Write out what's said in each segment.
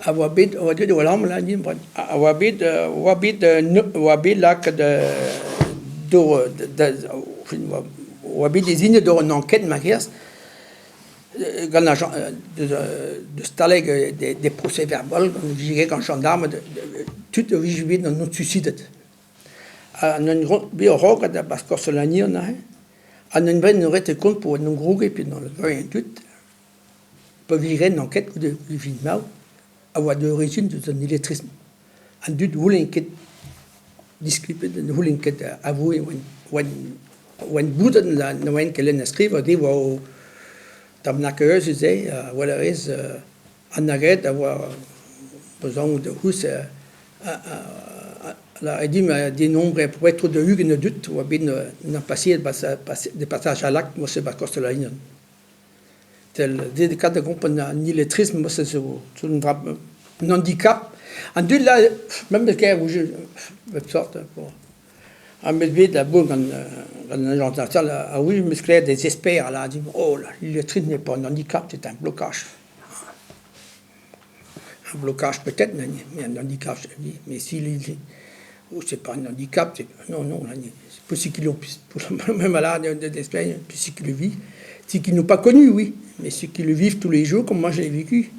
A oa bet a oa deuet war lamm a oa bet oa bet oa bet lakaet d'ober oa bet designet d'ober un enquête ma kerz gant ar deus Taleg des procès-verbal gant gendarmed tud a vije bet an suisidet. Ha en un bet a-raok a-barzh Korsel-Lannion neuze ha en un benn ret e kont pour en em grougiñ pe en tud. Pa vije n'on ket goude evit marv a oa d'origine deus an illettrisme. An dud n'houlent ket disklipet, ne c'houlent ket avouiñ oant boudet ne oant ket lenn ha skrivañ, se oa o tamm nakeüs-se a-wel a rez an agred a oa bezañ da c'houlz a dimp denombre tro da 20 a dud oa bet paseet de passage à l'acte morse 'ba Kostellainen. Tel da gompren an illettrisme se zo un dra un handicap. An dud là memes ker bep sort bon. Ha 'meus bet da bout gant gant an ajañs ah oui 'meus klevet des experts là dit oh là l'illettrisme n'est pas un handicap c'est un blocage. Un blocage peut-être mais un handicap mais si c'est pas un handicap non non c'est possible qu'ils l'ont ceux qui le vivent ceux qui n'ont pas connu oui mais ceux qui le vivent tous les jours comme moi je l'ai vécu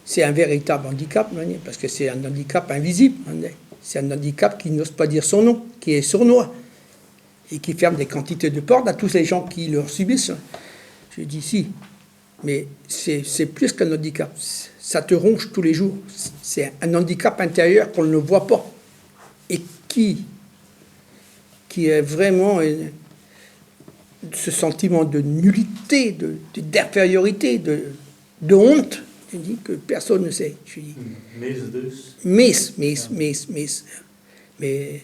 c'est un véritable handicap parce que c'est un handicap invisible c'est un handicap qui n'ose pas dire son nom qui est sournois et qui ferme des quantités de portes à tous les gens qui le subissent. Je dis si, mais c'est plus qu'un handicap, ça te ronge tous les jours. C'est un handicap intérieur qu'on ne voit pas et qui, qui est vraiment ce sentiment de nullité, d'infériorité, de, de honte, je dis que personne ne sait. Je dis, Mezh, mezh, mezh, mezh. Mais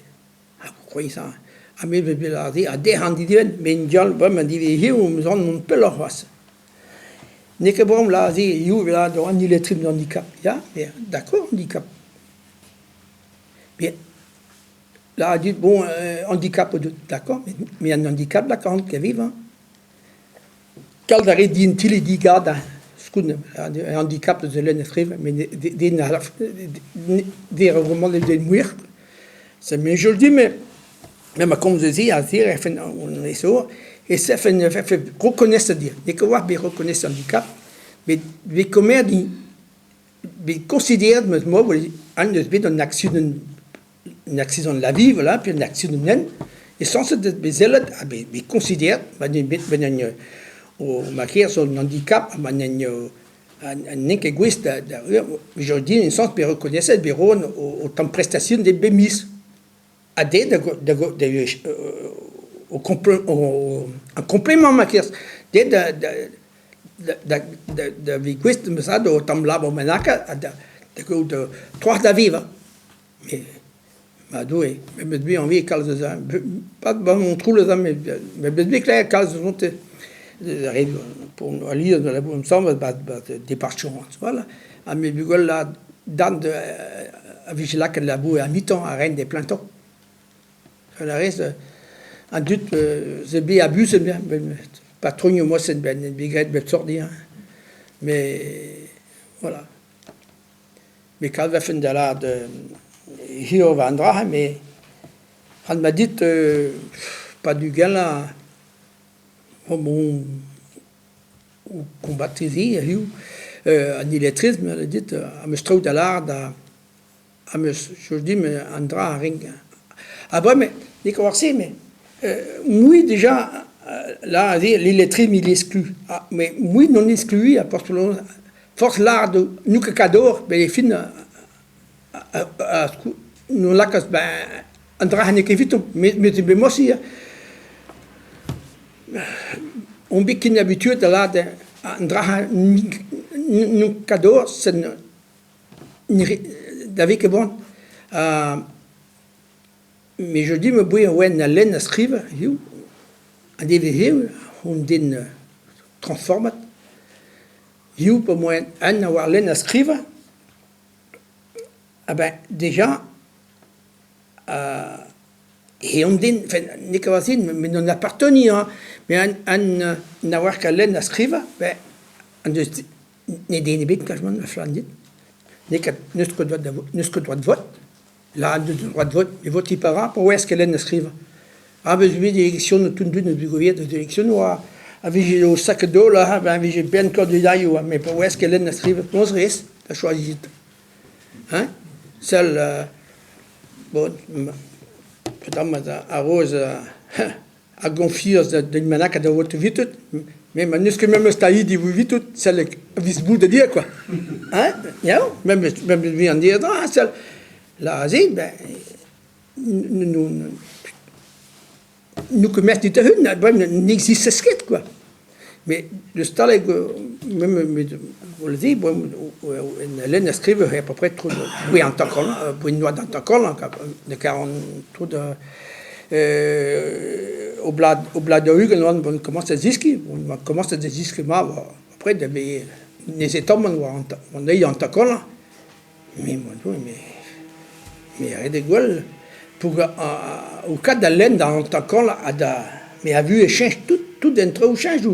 ah, vous croyez ça? Ha me 'vez bet aze ha dec'h an dibenn, met dial bremañ divez hiziv 'm eus mont pelloc'h c'hoazh. N'eo ket bremañ là aze hiziv là an illettrisme d'handicap. Ya, mais d'accord handicap. Mais là dit bon handicap d'accord, mais un handicap là quand ket vivañ. Kalz a re din tili-digad skoulm un handicap eus lenn skriv met den vraiment den muioc'h. Mais je le dis mais mais ma komz eus se aze e on eso e sefen reconnaissent dir. N'eo ket war bet reconnaissent handicap met bet komer din bet considéret meus moa an deus bet un accident un accident de la vie, voilà, puis un accident nen, e sañset bet sellet ha bet considéret ma n'eo bet o ma kêr zo un handicap ma n'eo n'eo ket gouest da da je dis un sens bet reconnaisset bet roan o tamm prestation bet bep miz ha dezhe da da da o un complément ma kêr dezhe da da da da da vez gouest meus o tamm labour bennak ha da da gaout troad da vevañ. Mais ma Doue, me 'meus bet añvi kalz eus pas Montroulez met 'meus bet klevet kalz eus onte. Alies da labour ensemble ba departamant voilà. Ha me bugel là darn a vije lakaet labour à mi-temps a raent des plein temps. A rez an dud ze bet abuset patronioù moaset ben bet graet bep sort dezhañ. Mais voilà. Me kalz da lâret hir war an dra-se met ret 'ma dit pas dugellañ bon o kombat se hiziv an illettrisme a dit am eus traoù da lâret am eus soñj din an dra a rin. Ha bremañ n'eo ket war se met mui dija là aze l'illettrisme il exclut mais mui non exclut a Forzh lâret eo n'eo ket kador met e fin n'o lakaas ben an dra n'eo ket evitomp met met mosi on bet ken habituet da lâret an dra n'eo kador sen da vez ket bon mais je dis me boe oan a lenn ha skrivañ hiziv ha devezh hiziv on den transformat. Hiziv pa moaien un a oar lenn ha skrivañ, ah ben déjà eh on den, enfin n'eo ket war-se met n'on apparteniñ hein, met an na oar ket lenn ha skrivañ, ben en deus ne den ebet kalz ma flann dit. N'eo ket n'eus ket n'eus ket droad vot. La n'eus droad vot, met votiñ pa ra, pa oas ket lenn ha skrivañ. Ha bez' 'vit eleksionoù tout an dud 'neus bet gouiet eus eleksionoù a vije o sakad-daol aze a vije bern kandidaioù met pa oas ket lenn ha skrivañ penaos 'rez da choaziñ hein? Sell bon peotramant a-raok a gonfiañs d'un bennak da vot evitout met ma n'eus ket memes tailhidi evitout sell e vez bout da dir quoi hein ya memes memes an dir dra sell là aze ben n'eo ket merk dit da-un n'existez ket quoi met deus taleg lenn ha skriv eo à peu près trop tout o bloaz daou-ugent oan bon komañs da zeskiñ bon komañs da zeskiñ mat après da vezañ nezetamant war an eil hanter-kant mais mais ret eo gwell pour o kad da lenn da hanter-kant ha da me a vuhez cheñch tout tout an traoù cheñch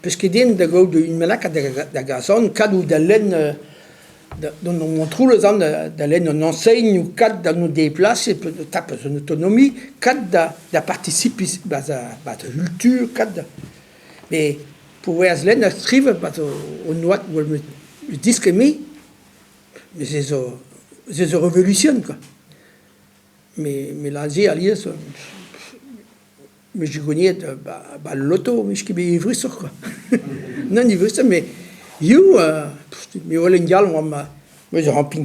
peus ket den da gaout un bennak da gas an kadoù da lenn Dont on Montroulez an da lenn an ensegnoù kad da nous déplacer tap eus an autonomie kad da da participiñ ba ba da culture kad da mais pour lenn ha skrivañ ba zo on oad diskriñ mais se zo se zo revolution quoi mais mais aze alies me goniet ba al loto 'vije ket bet evrusoc'h quoi nann evrusoc'h met hiziv me 'wel un gal oamp me zo rampiñ.